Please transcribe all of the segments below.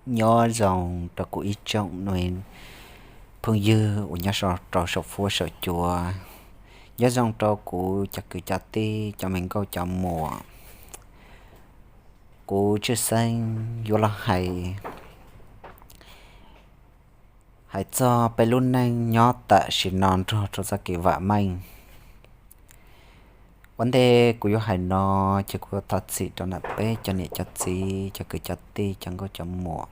Nyob zoo rau kuv ib tsoom phooj ywg uas nyob rau saum fuab saum cua. Nyob zoo rau kuv cov kwv cov tij, cov me nkauj cov muam. Kuv tshwj xeeb yuav los hais, hais txog peb lub neej nyob tam sim no nrog rau txoj kev vam meej. Ua ntej kuv yuav hais no, ces kuv yuav thov txim rau ntawm peb cov niam cov txiv, cov kwv cov tij, cov nkauj cov muam.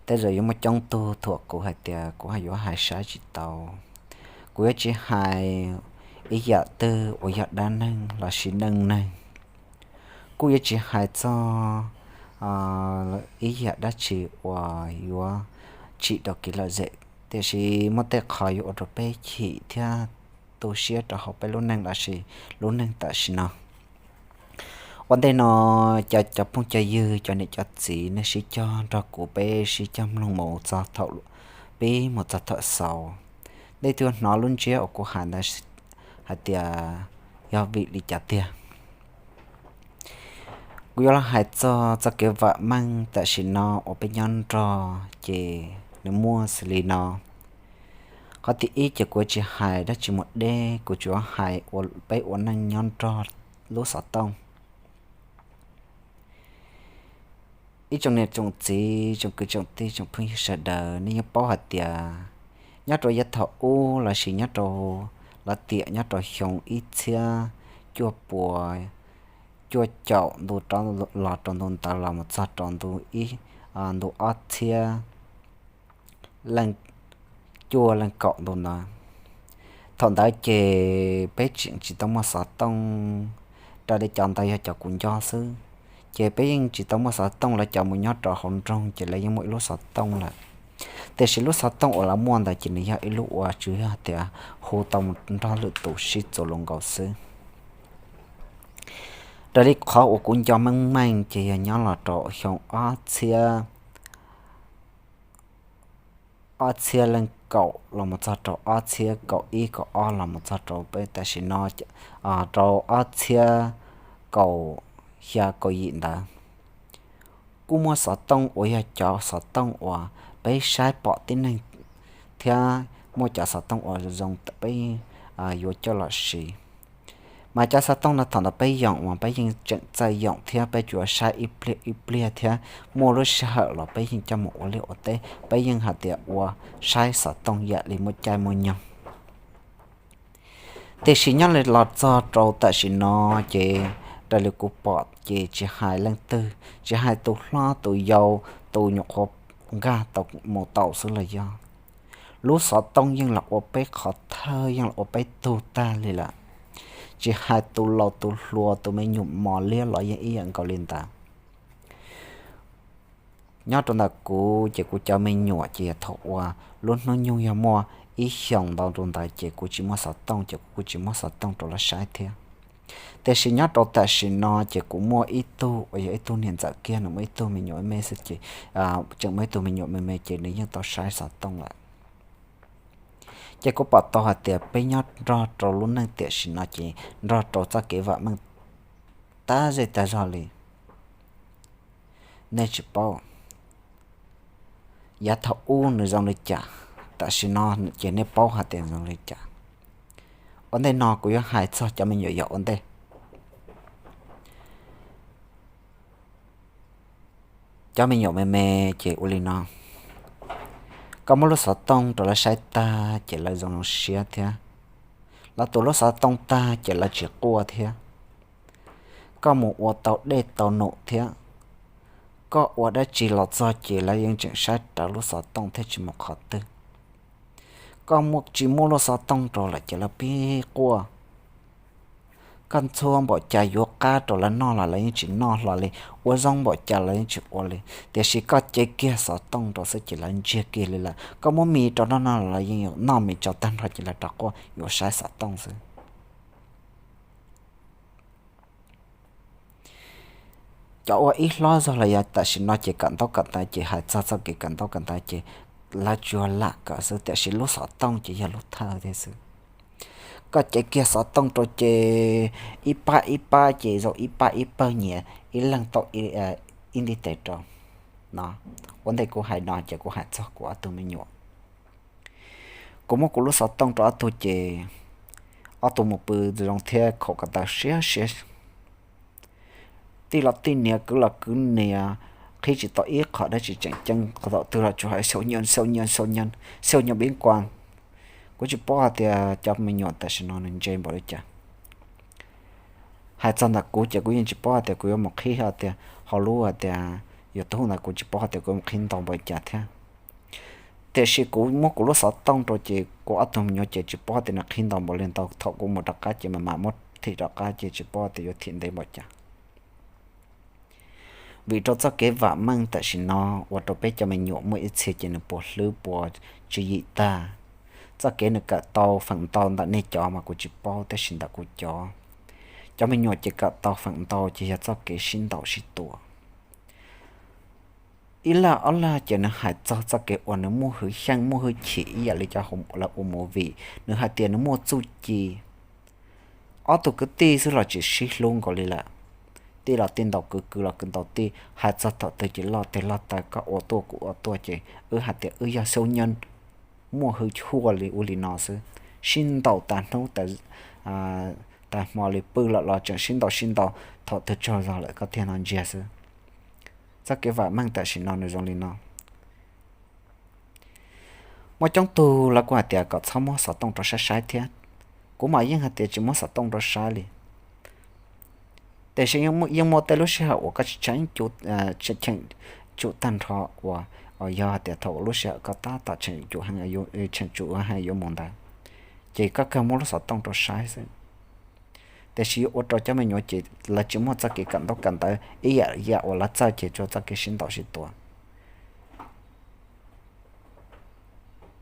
Tej zaum yuav muaj coob tug thuam kuv hais tias kuv yuav hais saib tsis tau. Kuv yuav tsis hais ib yam twg uas yog dab neeg lossis neej neeg. Kuj yuav tsis hais txog ib yam dab tsi uas yuav tsim rau kev lom zem, tiam sis muaj tej qhov yuav ua rau peb chim thiab tu siab rau hauv peb lub neej lossis lub neej tam sim no. Ua ntej no, cov cov phooj cov ywg, cov niam cov txiv, nej sib cog nrog kuv peb sib cog mloog mus txog thaum pib mus txog thaum xaus. Nej thiaj hnov lub ntsiab uas kuv hais ntawd hais tias yog vim li cas tiag. Kuv yuav los hais txog txoj kev vam meej tam sim no uas peb nyob nrog ces nws muaj xws li no. Qhov thib ib ces kuv tsis hais dab tsi mus deb, kuv tsuas hais ua peb ua neej nyob nrog lub xov tooj. Ib tsoom niam tsoom txiv, tsoom kwv tsoom tij, tsoom phooj ywg sawv daws, nej yeej paub hais tias nyob rau yav thaum ub lossis nyob rau lov tiam nyob rau xyoo ib txhiab cuaj puas cuaj caum ntu rov los rau ntu ntawd los mus txog rau ntu ib, ntu ob txhiab leej cuaj leej kaum ntu ntawd. Thaum ntawd ces peb tseem tsis tau muaj xov tooj, raws li cov ntawd yog cov kuv nco xwb. Ces peb yeej tsis tau muaj xov tooj, lawv cov mus nyob rau hauv nroog ces lawv yeej muaj ib lub xov tooj lawm. Tiam sis lub xov tooj uas lawv muaj ntawd ces nws yog ib lub uas tsuas yog tias hu tau mus nrog lwm tus sib txuas lus nkaus xwb. Raws li qhov uas kuv nco meej meej ces yog nyob los rau xyoo ob txhiab ob txhiab leej kaum los mus txog rau ob txhiab kaum ib kaum ob los mus txog rau peb tam sim no, rau ob txhiab kaum xya kaum yim ntawd, kuj muaj xov tooj uas yog cov xov tooj uas peb saib pom tib neeg thiab muaj cov xov tooj uas zoo peb yuav coj los siv. Mas cov xov tooj no thaum ntawd peb yoom mas peb yeej tseem txawj yoom thiab peb tsuas saib ib pliag ib pliag thiab muaj lub sij hawm los peb yeej coj mus ua liaj ua teb, peb yeej hais tias ua saib xov tooj yam li muaj caij muaj nyoog. Tiam sis nyob li los txog rau tam sim no ces raws li kuv pom ces tsis hais leej twg, tsis hais tus hlob tus yau, tus nyuam qhuav nkag tau mus tau xwb los yog, lub xov tooj yeej los ua peb qhov thawj, yeej los ua peb tug tag li lawm. Tsis hais tus laus tus hluas, tus me nyuam mos liab los yeej ib yam nkaus li ntawd. Nyob rau ntawm kuv ces kuv cov me nyuam ces yog thaum uas lub hnub nyoog yog muaj ib xyoos ntau rau ntawd ces kuv tsis muaj xov tooj ces kuv kuj tsis muab xov tooj rau lawv saib thiab. Tiam sis nyob rau tam sim no ces kuv muaj ib tug uas yog ib tug niam ntxawm kiag, nws muaj ib tug me nyuam me me xwb ces, tseem muaj ib tug me nyuam me me ces nws yeej tau saib xov tooj lawm. Ces kuv pom tau hais tias peb nyob nrog rau lub neej tam sim no ces nrog rau txoj kev vam meej tag zej tag zog li. Nej tsis paub yav thaum ub nws zoo li cas, tam sim no ces nej paub hais tias zoo li cas. Ua ntej no kuv yuav hais txog cov me nyuam yaus ua ntej. Cov me nyuam me me ces ua li no, koj muab lub xov tooj rau lawv saib tag ces lawv zoo zoo siab thiab. Lawv tus lub xov tooj tag ces lawv tsis quaj thiab. Koj mus ua tau dej tau num thiab, koj ua dab tsi los txog ces lawv yeej tseem saib rawv lub xov tooj thiab tsis mus qhov twg. Koj tsis muab lub xov tooj rau lawm ces lawv pib quaj. Koj ntxhua npaum cas yuav qab rau lawv noj los lawv yeej tsis noj hlo li, ua zoo npaum cas lawv yeej tsis ua li. Tiam sis koj cev kiag xov tooj rau xwb ces lawv ntsiag kiag li lawm. Koj muab mis rau noj noj los lawv yeej yuav noj mis tsau tag nrho ces lawv rov quaj yuav saib xov tooj xwb. Cov ua ib hlob zog los yog tam sim no ces kawm ntaub kawm ntawv ces hais txog txoj kev kawm ntaub kawm ntawv ces lawv tsuas lam kawm xwb, tiam sis lub xov tooj ces yog lub thawj thiab xwb. Koj cev kiag xov tooj rau ces ib pab ib pab ces zoo ib pab ib pawg nyias ib leeg tau ib ntiv tes rau. No, ua ntej kuv hais no ces kuv hais txog kuv ob tug me nyuam. Kuv muab kuv lub xov tooj rau ob tug ces ob tug mus pw zoo thiab khaum ko taw siab siab. Tij los tij nias, kwv los kwv nias, qhib tsis tau ib qho dab tsi tseem ceeb, thaum twg los tsuas hais xau nyob xau nyob xau nyob xau nyob pib nkuas. Kuv tsis paub hais tias cov me nyuam tam sim no nws ntse npaum li cas. Hais txog ntawm kuv ces kuv yeej tsis paub hais tias kuv yuav mus qhib hais tias ho lub hais tias YouTube ntawd kuv tsis paub hais tias kuv yuav mus qhib ntau npaum li cas thiab. Tiam sis kuv muab kuv lub xov tooj rau ces kuv ob tug me nyuam ces tsis paub hais tias nws qhib ntau npaum li ntau, thaum kuv mus rov qab ces mam mam muab thim rov qab ces tsis paub hais tias yuav thim ntev npaum cas. Vim rau txoj kev vam meej tam sim no ua rau peb cov me nyuam muaj ib txhia ces nws puas hlwb puas tswv yim tag. Txoj kev nws kawm tau feem ntau ntawm nej cov mas kuv tsis paub, tab sis ntawm kuv cov, cov me nyuam ces kawm tau feem ntau ces yog txoj kev sib ntaus sib tua. Ib lag ob lag ces nws hais txog txoj kev uas nws muaj hwj xyeej muaj hwj chim ib yam li cov lawv ua movie, nws hais tias nws muaj txuj ci. Ob tug kwv tij xwb los tsis sib hlub nkaus li lawm. Tij los tij ntaus kwv, kwv los kwv ntaus tij, hais txog thaum twg ces loj teg loj taw, koj ua tuaj kuv ua tuaj ces wb hais tias wb yog xau nyob, muaj hwj huaj li ub li no xwb, sib ntaus tas hnub tas hmo li, pw lawm los tseem sib ntaus sib ntaus, thaum twg tsaug zog lawm koj thiaj no ntsiag xwb. Txoj kev vam meej tam sim no nws zoo li no. Muaj coob tug lawv kuj hais tias kom txhob muab xov tooj rau saib saib thiab. Kuv mas yeej hais tias tsis muab xov tooj rau saib li. Tiam sis yeej muaj tej lub sij hawm uas koj tsis tsheem tsum tag nrho uas, yog hais tias thaum lub sij hawm koj tab tom tsheem tsum heev, tsheem tsum heev yuav mus ntawd, ces koj kawg muab lub xov tooj rau saib xwb. Tiam sis yuav ua rau cov me nyuam ces lawv tsis muaj txoj kev kawm ntaub kawm ntawv ib yam yam uas lawv txawj ces tsuas txoj kev sib ntaus sib tua.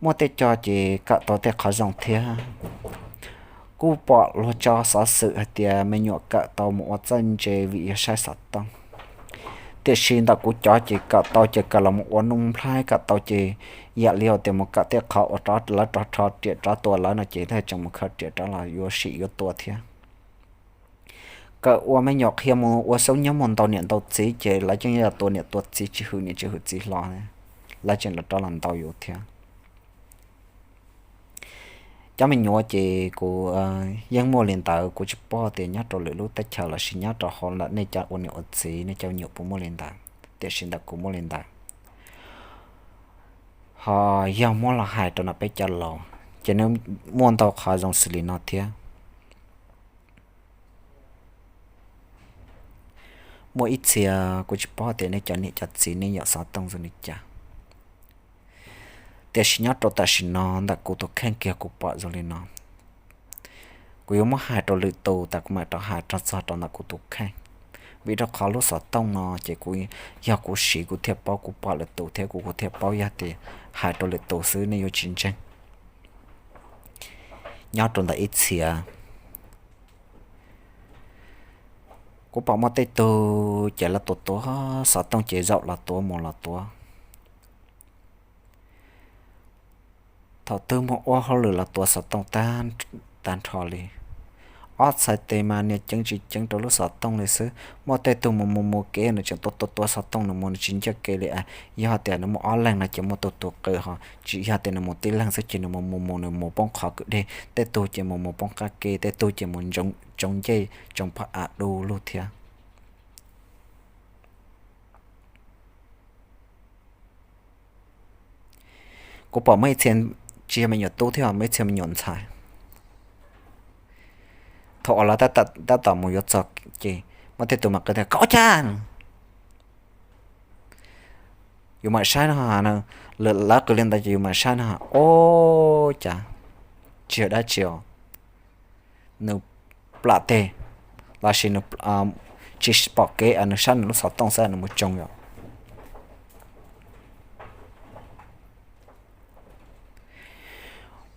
Muaj tej co ces kawm tau tej qhov zoo thiab. Kuj pom luag tso xov xwm hais tias me nyuam kawm tau mus ua txawj ntse vim yog saib xov tooj. Tiam sis ntawm kuv cov ces kawm tau ces kawm los mus ua nuj nplhaib, kawm tau ces yam li tias mus kawm tej qhov uas lawv rov rho riam rov tua lawv no ces thiaj tseem mus khaws riam rov los yuav sim yuav tua thiab. Kawm ua me nyuam qhia mus ua xau nyob mus ntaus niam ntaus txiv ces lawv yeej yog tua niam tua txiv, tsis hwm niam tsis hwm txiv hlo, lawv tseem los rov los ntaus yus thiab. Cov me nyuam ces kuv yeej muaj li ntawd, kuv tsis paub tias nyob rau lwm lub teb chaws los sis nyob rau hauv ntawm nej cov ua niam ua txiv nej cov me nyuam puas muaj li ntawd, tiam sis ntawm kuv muaj li ntawd. Ho yog muab los hais rau no peb cov laus ces nws muaj ntau qhov zoo xws li no thiab. Muaj ib txhia, kuv tsis paub tias nej cov niam cov txiv nej yeej xov tooj zoo li cas, tiam sis nyob rau tam sim no ntawm kuv tus kheej kiag kuv pom zoo li no. Kuv yuav muab hais rau lwm tus tas kuv mam rov hais rau txog rau ntawm kuv tus kheej. Vim rau qhov lub xov tooj no ces kuv, yog kuv siv kuv thiaj paub, kuv pom lwm tus thiab kuv kuv thiaj paub, yog tias hais rau lwm tus xwb nej yuav tsis ntseeg. Nyob rau ntawm ib txhia, kuv pom muaj tej tug ces lawv tua tua xov tooj ces zaum los tuav mus los tuav. Thaum twg mus ua hauj lwm los tuav xov tooj tag nrho li. Ob txhais tes mas niag ceev tsis ceev rau lub xov tooj li xwb. Muaj tej tug mus mus mus kev nws tseem tua tua tua xov tooj nws mus nws tsis ncaj kev li. Yog tias nws mus ob leeg no ces muaj tus tus qw ho, tsis yog tias nws mus tib leeg xwb ces nws mus mus mus nws mus poob qhov kwj deg, tej tug ces mus mus poob qab ke, tej tug ces mus tsoo ncej tsoo pog av du lug thiab. Kuv pom muaj ib txhia, tsis yog me nyuam tub thiab, muaj ib txhia me nyuam ntxhais. Thaum uas lawv tab tom mus yuav txog ces muaj tej tug mam qw tias, koj ua cas? Yus mam saib no, lawv qw li ntawd ces yus mam saib no, ua cas tsis yog dab tsi os. Nws plam teg los sis nws tsis pom kev, nws saib nws lub xov tooj xwb nws mus tsoo yom.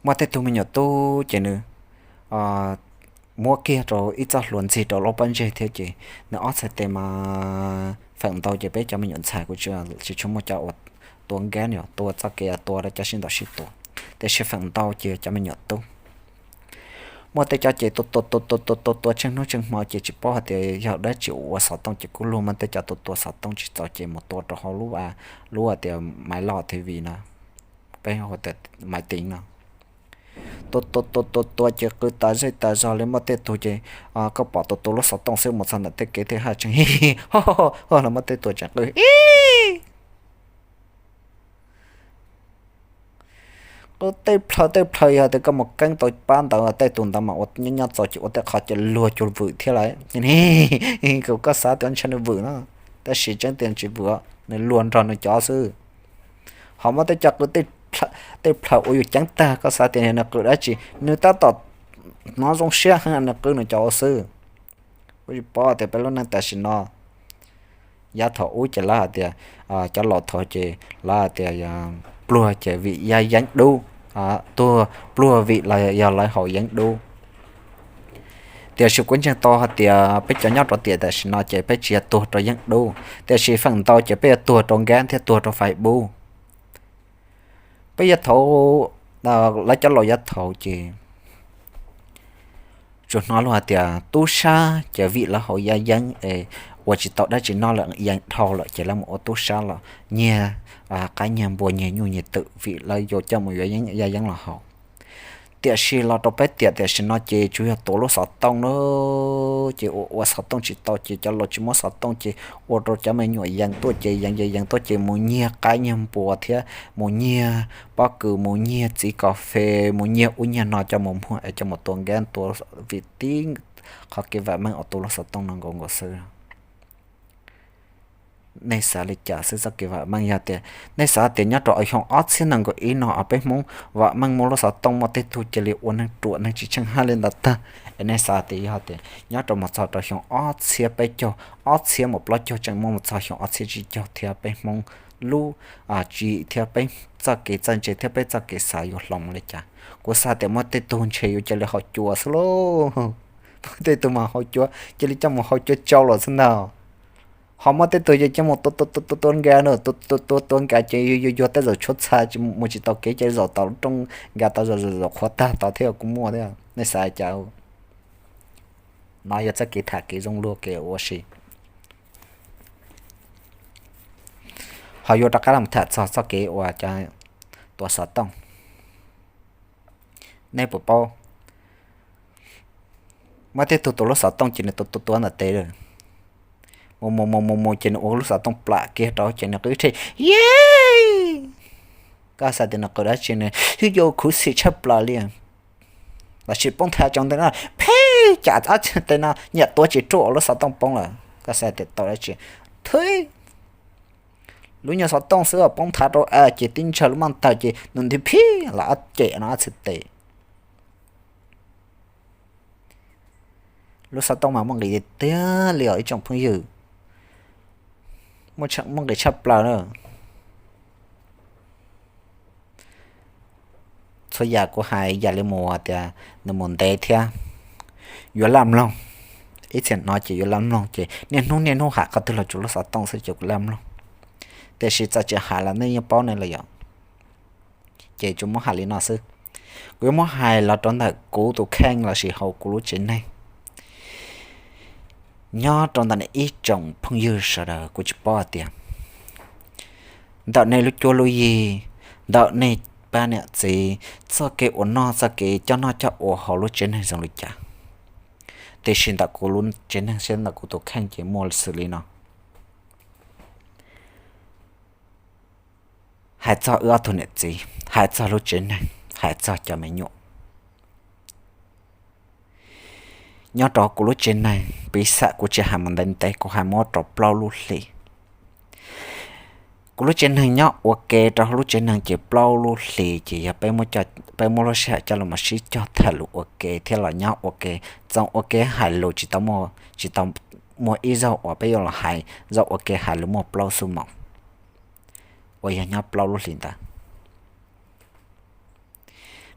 Muaj tej tug me nyuam tub ces nws muab kiag rau ib txoj hlua ntxig rau lub pob ntseg thiab ces nws ob txhais tes mas feem ntau ces peb cov me nyuam ntxhais kuv tsis tshua muaj cov uas tua nkev yom, tua txoj kev tua rau cov sib ntaus sib tua, tiam sis feem ntau ces cov me nyuam tub. Muaj tej cov ces tua tua tua tua tua tua tua tsheej hnub tsheej hmo ces tsis paub hais tias yog dab tsi ua xov tooj ces kuj luag muaj tej cov tua tua xov tooj tsis txaus ces mus tua rau hauv lub, lub hais tias maiv loj T V no, peb hu tias maiv teev no. Tua tua tua tua tua ces qw tas zej tas zog li, muaj tej tug ces koj pom tua tua lub xov tooj xwb mus txog ntawm tej kev thiaj haj tseeb ho ho, los muaj tej tug tseem qw ib qw tej plhaw tej plhaw, yog tias koj mus keeb tau pab ntawd tej tug ntawd mas ua nyob nyob txaus ces ua tej qhov ces luag cuag vwm thiab lawm. Kuv koj xav tias ntshe nws vwm no, tab sis tseeb tiag tsis vwm, nws luag nrog nws cov xwb. Ho muaj tej cov qw tej plhaw uas yus ceev tag, koj xav tias nws qw dab tsi, nws tab tom hnov zoo siab heev nws qw nws cov ua xwb. Kuv tsis paub tias peb lub neej tam sim no yav thaum ub ces lawv hais tias, cov laus thaum ces lawv hais tias pluag ces vim yaj yeeb dub, tuag pluag vim los yog lawv haus yeeb dub. Tiam sis kuv ntseeg tau hais tias peb cov nyob rau tiam tam sim no ces peb tsis yog tuag rau yeeb dub, tiam sis feem ntau ces peb yuav tuag rau nkaab thiab tuag rau Facebook. Peb yav thaum, lawv cov laus yav thaum ces tsuas hnov luag hais tias tub sab ces vim lawv haus yaj yeeb es ua tsis tau dab tsi noj lawm, yeeb dhau lawm ces lawv mus ua tub sab los nyiag qaib nyiag npua nyiag nyuj nyiag twm vim lawv yuav coj mus yuav yaj yeeb los haus. Tiam sis los rau peb tiam tam sim no ces tsuas yog tuav lub xov tooj na, ces ua ua xov tooj tsis tau ces cov laus tsis muab xov tooj ces ua rau cov me nyuam yees tuaj ces yees yees yees tuaj ces mus nyiag qaib nyiag npua thiab mus nyiag pob kws, mus nyiag txiv kas fes, mus nyiag ub nyiag no coj mus muag es coj mus tua nkaab tua vim tib qhov kev vam meej uas tuav lub xov tooj no nkaus nkaus xwb. Nej xav li cas xwb txoj kev vam meej? Yog tias nej xav tias nyob rau xyoo ob txhiab nees nkaum ib no peb Hmoob vam meej muaj lub xov tooj, muaj tej tug cia li ua neeg ruam neeg tsis tsheej haj li ntawd tag, es nej xav tias yog tias nyob rau mus txog rau xyoo ob txhiab peb caug, ob txhiab mus plaub caug tseem muaj mus txog xyoo ob txhiab tsib caug thiab peb Hmoob lub tswv yim thiab peb txoj kev txawj ntse thiab peb txoj kev xav yuav hloov li cas? Kuv xav tias muaj tej tug ntshe yuav cia li haus cua xwb lauj. Muaj tej tug mas haus cua, cia li coj mus haus cua tsau los xwb ntag. Ho muaj tej tug ces coj mus tua tua tua tua nkas na, tua tua tua nkas ces yuag yuag tej zaum tshuav txha mus tsis tau kev ces zaum tau lub rooj nkas tau zaum zaum qhuav tag tau thiab kuj muaj thiab. Nej xav cas? No yog txoj kev tham kev zoo luag kev ua si. Ho yuav rov qab los tham txog txoj kev uas cov tuav xov tooj. Nej puas paub, muaj tej tug tuav lub xov tooj ces nws tuav tuav tuav ntawm tes lawm, mus mus mus mus mus ces nws ua lub xov tooj plam kiag rau ces nws qw rhe ye. Koj xav tias nws qw dab tsi? Nws yug yau khuv xim tshaj plaws li, los sis poob thav tsaus nteeg no, phem, cas ob txhais tes no nyiam tuav tsis ruaj ua lub xov tooj poob lawm. Koj xav tias tau dab tsi? Thwb, lub nyuag xov tooj xwb poob thav rau ces tib ntshaw lub maj tawg ces nws nti phib los ob cem no ob txhais tes. Lub xov tooj mas muaj nqis tiag li os ib tsoom phooj ywg, muaj nqis tshaj plaws na. Txhua yam kuv hais yam li mus tias nws mus ntev thiab, yuav laj mloog. Ib txhia hnov ces yuav laj mloog ces niaj hnub niaj hnub hais qhov twg los tsuas lub xov tooj xwb ces kuv laj mloog. Tiam sis txawm tsis hais los nej yeej paub nej lawm yom. Ces tsuas muab hais li no xwb. Kuv yuav muab hais los rau ntawm kuv tus kheej lossis hauv kuv lub tsev neeg. Nyob rau ntawm nej ib tsoom phooj ywg sawv daws, kuv tsis paub hais tias ntawm nej lub cuab lub yig, ntawm nej pab niam txiv, txoj kev ua noj txoj kev coj noj coj ua hauv lub tsev neeg zoo li cas. Tiam sis ntawm kuv lub tsev neeg thiab ntawm kuv tus kheej ces muaj xws li no. Hais txog wb ob tug niam txiv, hais txog lub tsev neeg, hais txog cov me nyuam. Nyob rau kuv lub tsev neeg, piv xam kuv tsis hais mus ntev ntev, kuv hais muab rau plaub lub hlis. Kuv lub tsev neeg nyob ua ke rau lub tsev neeg ces plaub lub hlis ces yog peb muab lub sij hawm coj los sib cog tham lus ua ke thiab los nyob ua ke, txoos ua ke hais lus tsis tau, tsis tau muaj ib zaug uas peb yuav los hais, zaum ua ke hais lus muaj plaub xuab moos uas yog nyob plaub lub hlis ntawd.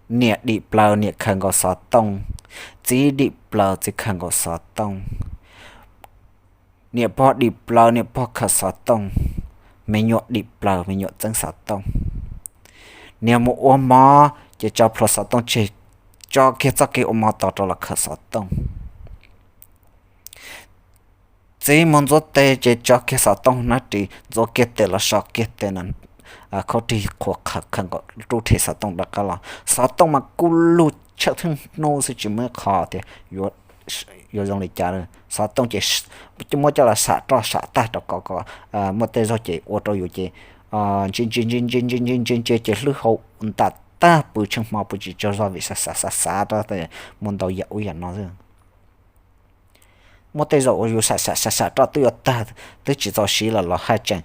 Niam dim plaws niam khaws nkaus xov tooj, txiv dim plaws txiv khaws nkaus xov tooj, niam pog dim plaws niam pog khaws xov tooj, me nyuam dim plaws me nyuam txeeb xov tooj. Niam mus ua mov ces tso plhuav xov tooj tseg, tso kiag txoj kev ua mov tos rau los khawm xov tooj. Txiv mus ntxuav tes ces tso kiag xov tooj hnab ris, ntxuav kiag tes los so kiag tes no, khaub rig qhuav qhawv qhawv nkaus rub rhe xov tooj rov qab los. Xov tooj mas kuj lug tshaj theej hnub xwb tsis muaj ib qho tias yuav zoo li cas. Xov tooj ces muab coj los sam roj sam tag rau kom kom muaj tej zaug ces ua rau yus ces ntsia ntsia ntsia ntsia ntsia ntsia ntsia ntsia ces hlwb hau ntam tag pw tsheej hmo pw tsis tsaug zog vim xav xav xav rau muaj ntau yam ub yam no xwb. Muaj tej zaum uas yus sam sam sam sam roj twb yuav tag, twb tsis txaus siv lawm los haj tseem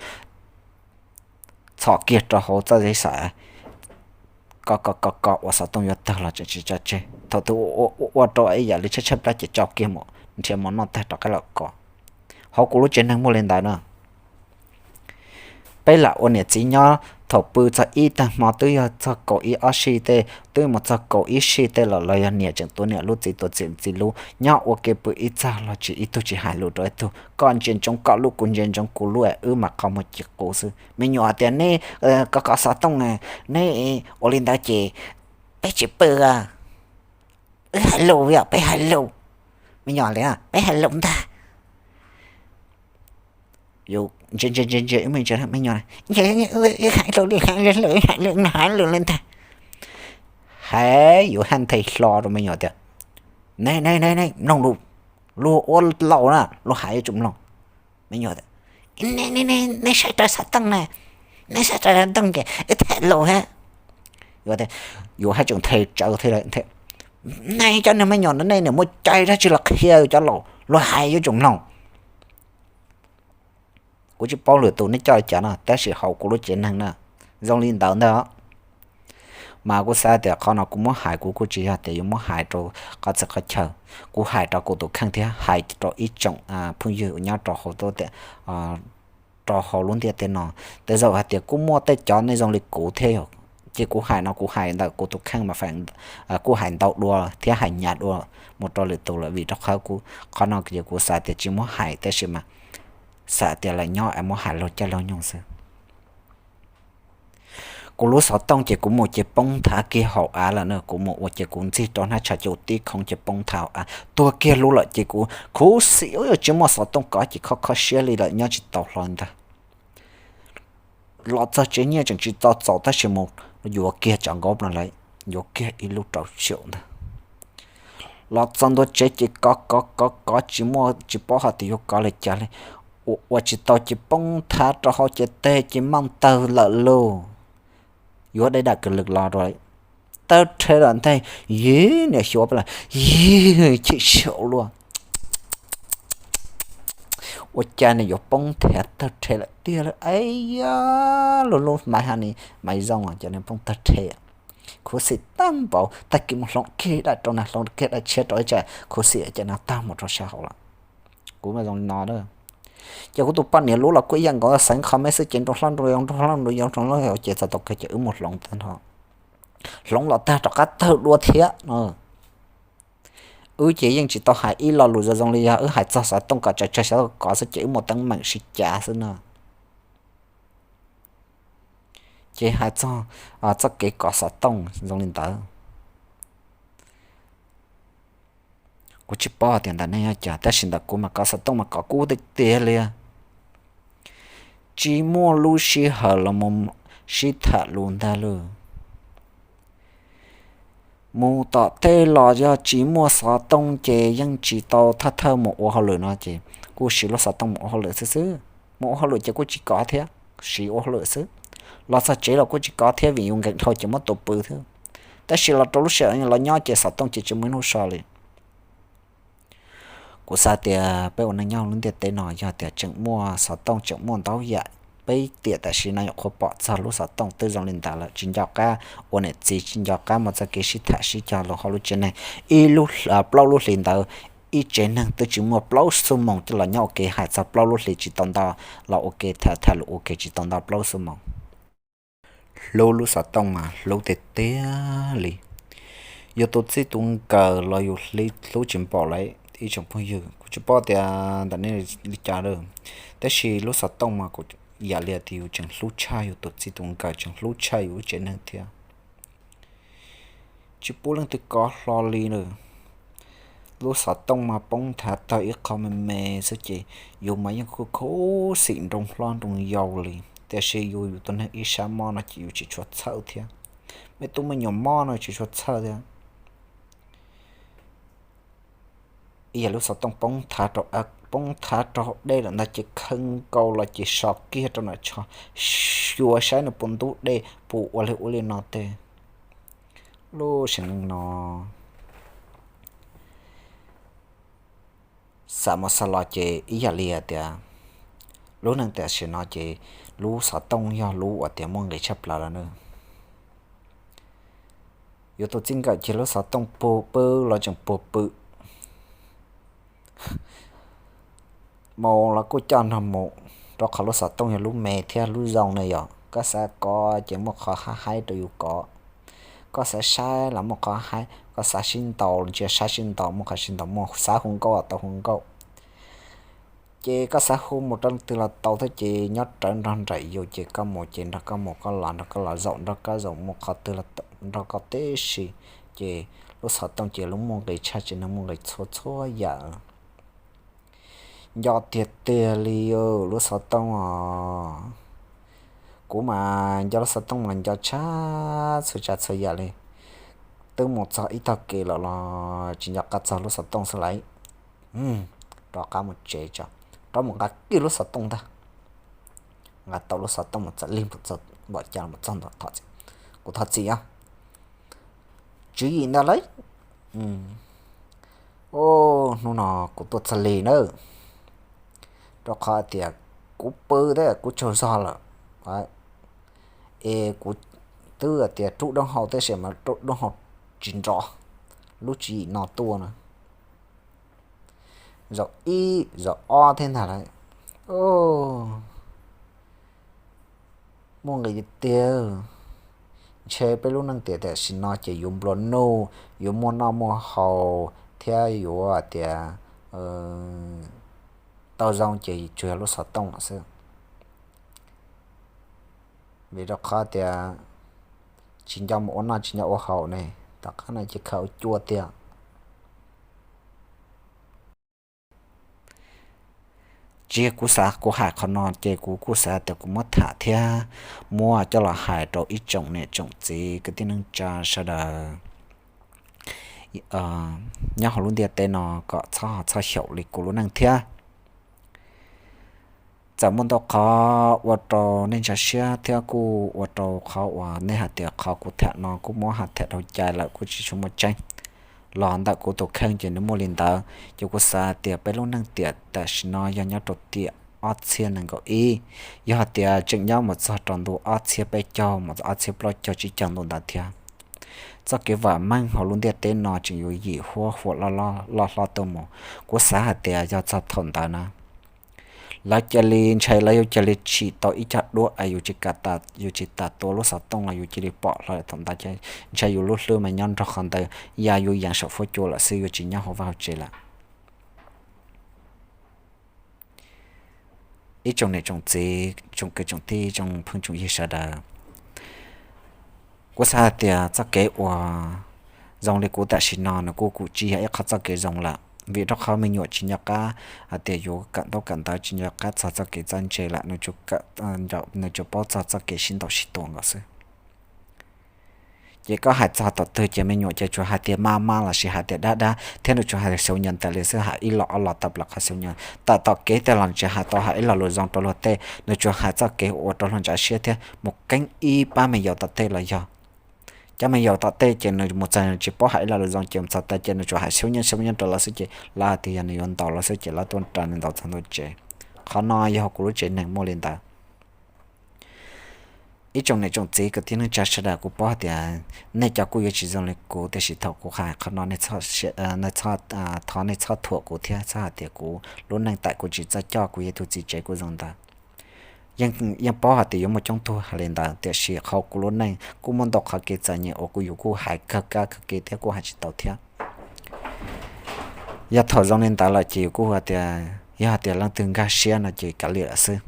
txhom kiag rau hauv txoj zeb xav ko ko ko ko uas xov tooj yuav tawg los tseem tsis tso tseg. Thaum twg ua rau ib yam li tshaib tshaib plab ces tso kiag mus nrhiav mov noj tag rov qab los ko. Hauv kuv lub tsev neeg muaj li ntawd na. Peb lam ua niam txiv nyob, thaum pw txog ib tag hmo twb yog txog kaum ib ob sij tej, twb mus txog kaum ib sij tej lawm los yog niam tseem tuav niam lub txiv tuav txiv lub, nyob ua ke pw ib txog los tsis ib tug tsis hais lus rau ib tug, koj ntsia ntsoov koj lub kuv ntsia ntsoov kuv lub es wb mam qhov muag ci qus xwb. Me nyuam tias neb ko ko xov tooj na, neb ua li ntawd ces peb tsis pw a, wb hais lus yom, peb hais lus. Me nyuam tias peb hais lus ntag. Yus ntsia ntsia ntsia ntsia ib me ntsia me nyuam, hais lus li hais lus hais lus hais lus li ntag. Hais yus haj nthe hlo rau me nyuam tias, ne ne ne ne mloog lus, luag ua laus na luag hais yuav tsum mloog. Me nyuam tias, ne ne ne saib raws xov tooj na, ne saib raws xov tooj ces wb tham lus thiab. Yus haj tseem nthe tsawv thiab, ne cov niag me nyuam no nej niam muaj cai dab tsi los qhia cov laus, luag hais yuav tsum mloog. Kuv tsis paub lwm tus nej coj li cas no tab sis hauv kuv lub tsev neeg na zoo li ntawd ntag. Mas kuv xav tias qhov no kuv muab hais kuv kuj tsis yog tias yuav muab hais rau qhov txhia qhov chaw. Kuv hais rau kuv tus kheej thiab hais rau ib tsoom phooj ywg nyob rau hauv tuab tias rau hauv lub ntiaj teb no. Tej zaum hais tias kuj muaj tej cov nej zoo li kuv thiab yog, ces kuv hais no kuv hais ntawm kuv tus kheej mas kuj hais ntau dua thiab hais hnyav dua mus rau lwm tus lawm vim rau qhov kuv qhov no ces kuv xav tias tsis muab hais tab sis mas xav tias lawv nyob es muab hais luag caij luag nyoog xwb. Kuv lub xov tooj ces kuv mus ces poob nthav kiag hauv av lawm na, kuv mus ua ces kuv ntxig rau hnab tshav ces kuv tib khoov ces poob nthav hauv av tuag kiag lub lawm ces kuv khuv xim yuav tsis muaj xov tooj kov ces kho kho siab li lawm nyob tsis tau hlo ntag. Los txog tsev nyiaj tseem tsis txaus txaus tab sis mus yuav kiag tsov nkaub no lawm, yuav kiag ib lub rau caum ntag. Los txog ntua tsev ces kov kov kov kov tsis muaj tsis paub hais tias yuav kov li cas li. Ua ua tsis tau ces poob nthav rau hauv ces teg ces maj tawg lawm lauj. Yuav dai dam kws lwm los rau tawg rhe lawm ntag. Yig niam xyuav peb los yig chim xyaum luaj. Ua cas nws yuav poob nthav tawg rhe lawm tiag lauj. Ib yam lub lub maiv ha ni, maiv zoo ces nws poob tawg rhe. Khuv xim tag npaum tag kis mus hloov kiag daim rau na, hloov kiag daim tshiab rau ib tsam khuv xim ces nws tag mus rau sab hauv lawm. Kuv mas zoo li no a. Ces kuv tus poj niam lub los kuj ib yam nkaus, xeev qhov me xwb ces nroo hlob nroo yau nroo hlob nroo yau nroo hlob yau ces txog tau kawg ces wb mus hloov tag nrho. Hloov los tag rov qab tawg dua thiab no. Wb ces yeej tsis tau hais ib lo lus zoo zoo li yog wb hais txog xov tooj kom tsawg tsawg xov tooj kov xwb ces wb muaj teeb meem sib cav xwb no. Ces hais txog txoj kev kov xov tooj zoo li ntawd. Kuv tsis paub tias ntawm nej yog cas tab sis ntawm kuv mas kov xov tooj mas kov kub tiag tiag li. Tsis muaj lub sij hawm los mus sib tham lus ntag lauj. Mus tom tej los yog tsis muaj xov tooj ces yeej tsis tau thawj thawj mus ua hauj lwm no ces kuj siv lub xov tooj mus ua hauj lwm xwb xwb. Mus ua hauj lwm ces kuj tsis kov thiab, siv ua hauj lwm xwb. Los txog tsev los kuj tsis kov thiab vim yus nkees dhau ces muab tua pw thiab. Tab sis los rau lub sij hawm los nyob ces xov tooj ces tsis muaj ib hnub so li. Kuv xav tias peb ua neej nyob lub ntiaj teb no yog tias tseem muaj xov tooj tseem muaj ntau yam, peb tiam tam sim no nyuam qhuav pom txog lub xov tooj twb zoo li ntawd lawm, tsis nco qab ua niam txiv, tsis nco qab muaj txoj kev sib tham sib cog los hauv lub tsev neeg. Ib lub plaub lub hlis ntawd, ib tsev neeg twb tsis muaj plaub xuab moos coj los nyob ua ke, hais txog plaub lub hlis tsis tau nto los ua ke, tham tham lus ua ke tsis tau nto plaub xuab moos. Hlub lub xov tooj mas hlub tiag tiag li. Yus tus txij tus nkawm los yus hlub tsis npaum li. Ib tsoom phooj ywg, kuv tsis paub tias ntawm nej li cas lawm, tab sis lub xov tooj mas kuv yam li tias yus tseem hlub tshaj yus tus txij tus nkawm, tseem hlub tshaj yus lub tsev neeg thiab. tsis pub leej twg kov hlo li lawm. Lub xov tooj mas poob nthav tawg ib qho me me xwb ces yus mas yeej khuv khuv xim nroo hlob nroo yau li, tiam sis yus yus tus neeg ib sab mob no ces yus tsis tshua txhawj thiab. Me tub me nyuam mob no tsis tshua txhawj thiab. Ib yam lub xov tooj poob nthav rau, poob nthav rau dej lawm ntag ces khawb nkaus los ces so kiag rau nram tsho, xyuas saib nws puas ntub dej puas ua li ub li no tej. Lub sim neej no xam mus xam los ces ib yam li hais tias lub neej tam sim no ces lub xov tooj yog lub uas tias muaj nqis tshaj plaws lawm na. Yuav tus txij nkawm ces lub xov tooj puag pw los tseem puag pw, mus los kuj coj nrog mus, rau qhov lub xov tooj yog lub me thiab lub zoo na yom. Koj xav kov ces muaj qhov haib haib rau yus kov, koj xav saib los muaj qhov haib, koj xav sib ntaus ntsia saib sib ntaus muaj qhov sib ntaus, muaj xav hu nkauj los tau hu nkauj. Ces koj xav hu mus rau leej twg los tau thiab ces nyob rawv nrog nraim yus ces koj mus ces nrog koj mus, koj los nrog koj los, zaum nrog koj zaum, muaj qhov twg los nrog koj tib si. Ces lub xov tooj ces lub muaj nqis tshaj tsev neeg muaj nqis txhua txhua yam. Nco tiag tiag li lub xov tooj os. Kuv mas nco lub xov tooj mas nco tshaj txhua tsav txhua yam li. Twb mus txog ib tag kis lawm los tsis nco qab txog lub xov tooj xwb lauj. Rov qab mus tsev tso, rov mus nqa kiag lub xov tooj ntag. Nqa tau lub xov tooj mus txog lig npaum cas los mus txog ntawd thov txim. Kuv thov txim os. Tswv yim ntag lauj. Hnub no kuv tuaj txog lig nawb, rau qhov tias kuv pw thiab kuv tsaug zog lawm, es kuv twb tias rub doob hau tab sis mas rub doob hau tsis nrov. Lub tswv yim no tuaj na, zaum ib zaum ob thiab ntag lauj. Muaj nqis tiag. Ntshe peb lub neej tiam tam sim no ces yuav nplua nuj, yuav muaj noj muaj haus thiab yuav tias tau zoo ces tsuas yog lub xov tooj lawm xwb. Vim rau qhov tias tsis nco mus ua noj tsis nco ua haus ne, tom qab no ces khaws ua cua tiag. Tsis yog kuv xav kuv hais qhov no ces kuv kuj xav tias kuv muab tham thiab muab coj los hais rau ib tsoom niam tsoom txiv kwv tij neej tsa sawv daws nyob hauv lub ntiaj teb no kom txhob ho txhob xyaum li kuv lub neej thiab. Txawm muaj ntau qhov ua rau nej ntsa siab thiab kuj ua rau qhov uas nej hais tias qhov kuv tham no kuj muab tham dhau cai lawm kuj tsis tshua muaj tseeb los ntawm kuv tus kheej ces nws muaj li ntawd. Ces kuv xav tias peb lub neej tiam tam sim no yog nyob rau tiam ob txhiab nees nkaum ib, yog hais tias tseem nyob mus txog rau ntu ob txhiab peb caug mus ob txhiab plaub caug tsib caug ntu ntawd thiab, txoj kev vam meej hauv lub ntiaj teb no tseem yuav yim huab huam loj hlob tuaj mus. Kuv xav hais tias yog txog thaum ntawd na, lawv cia li ntshai, lawv yuav cia li tsim tau ib co duab es yus tsis kam tas, yus tsis tas tua lub xov tooj los yus cia li pom hlo thaum ntawd, ntshai yus lub hlwb mas nyob nrog qhov ntawd ya yus yees saum fuab cua lawm xwb, yuav tsis nyob hauv vaj hauv tsev lawm. Ib tsoom niam tsoom txiv, tsoom kwv tsoom tij, tsoom phooj tsoom ywg sawv daws, kuv xav hais tias txoj kev uas zoo li kuv tam sim no nws kuj kuj tsis yog ib qhov txoj kev zoo lawm, vim rau qhov me nyuam tsis nco qab hais tias yuav kawm ntaub kawm ntawv, tsis nco qab txog txoj kev txawj ntse lawm, nws tsuas paub txog txoj kev sib ntaus sib tua nkaus xwb. Ces koj hais txog tom twg ces me nyuam ces tsuas hais tias mab mab lossis hais tias dab dab thiab nws tsuas hais xyov nyob ntawd li xwb, hais ib los ob los tawm plaws qhov xyov nyob. Tawm tom kev tej los tsis hais tau hais ib lo lus zoo rau luag tej, nws tsuas hais txoj kev ua rau luag ntsa siab thiab mus keeb ib pab me yaus tom tej los yog cov me yaus tom tej ces nws mus txog nws tsis paub hais ib lo lus zoo ces mus txog tas ces nws tsuas hais xyov nyob xyov nyob rau lawv xwb ces lawv hais tias yog nws yuav ntaus lawv xwb ces lawv tuaj ras nws ntaus txog ntua tsev. Qhov no yog kuv lub tsev neeg muaj li ntawd. Ib tsoom niam tsoom txiv kwv tij neej tsa sawv daws, kuv paub hais tias nej cov kuj yuav tsis zoo li kuv, tiam sis thaum kuv hais qhov no nej txhob, thov nej txhob thuam kuv thiab txhob hais tias kuv lub neej tam kuv tsis txawj coj, kuv yog tus txiv tsev kuj zoo ntawd. Yeej paub hais tias yuav muaj coob tug hais li ntawd, tiam sis qhov kuv lub neej kuj muaj ntau qhov kev txom nyem uas kuv yuav kuj hais kawg kab kawg kev thiab kuj hais tsis tau thiab. Yog thaum zoo li ntawd lawm ces yus kuj hais tias yog hais tias leej twg nkag siab no ces kav liam lawm xwb.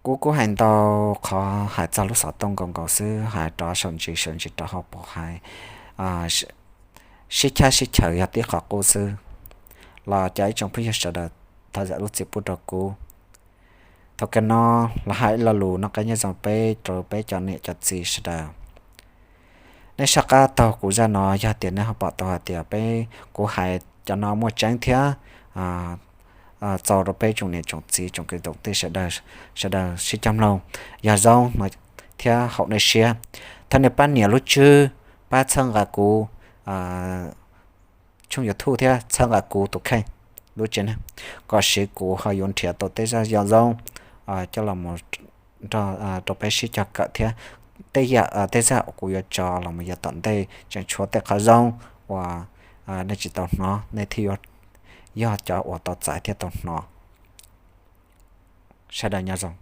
Kuv kuj hais ntau qhov hais txog lub xov tooj nkaus nkaus xwb, hais rov sau ntsis sau ntsis rov hauv paus hais, sib chab sib chaws yog tib qhov qub xwb. Los cov ib tsoom phooj ywg sawv daws thov zam lub txim pub rau kuv. Thaum kawg no los hais ib lo lus noj qab nyob zoo peb rau peb cov niam cov txiv sawv daws. Nej saj qab taug kuv zaj no yog tias nej ho pom tau hais tias peb, kuv hais cov no muaj tseeb thiab txaus rau peb tsoom niam tsoom txiv tsoom kwv tsoom tij sawv daws, sawv daws sib cog mloog, yog zoo no thiab haum nej siab, thov nej pab nias lub tswb, pab txhawb nqa kuv tshooj YouTube thiab txhawb nqa kuv tus kheej lub tsev neeg, kom siv kuv ho yuav nrhiav tau tej zaj zoo zoo coj los rau peb sib cog kawm thiab tej yam tej zaj uas kuv yuav tso los mus yav tom ntej tseem tshuav tej qhov zoo uas nej tsis tau hnov, nej thiaj yog cov uas tau txais thiab tau hnov. Sawv daws nyob zoo.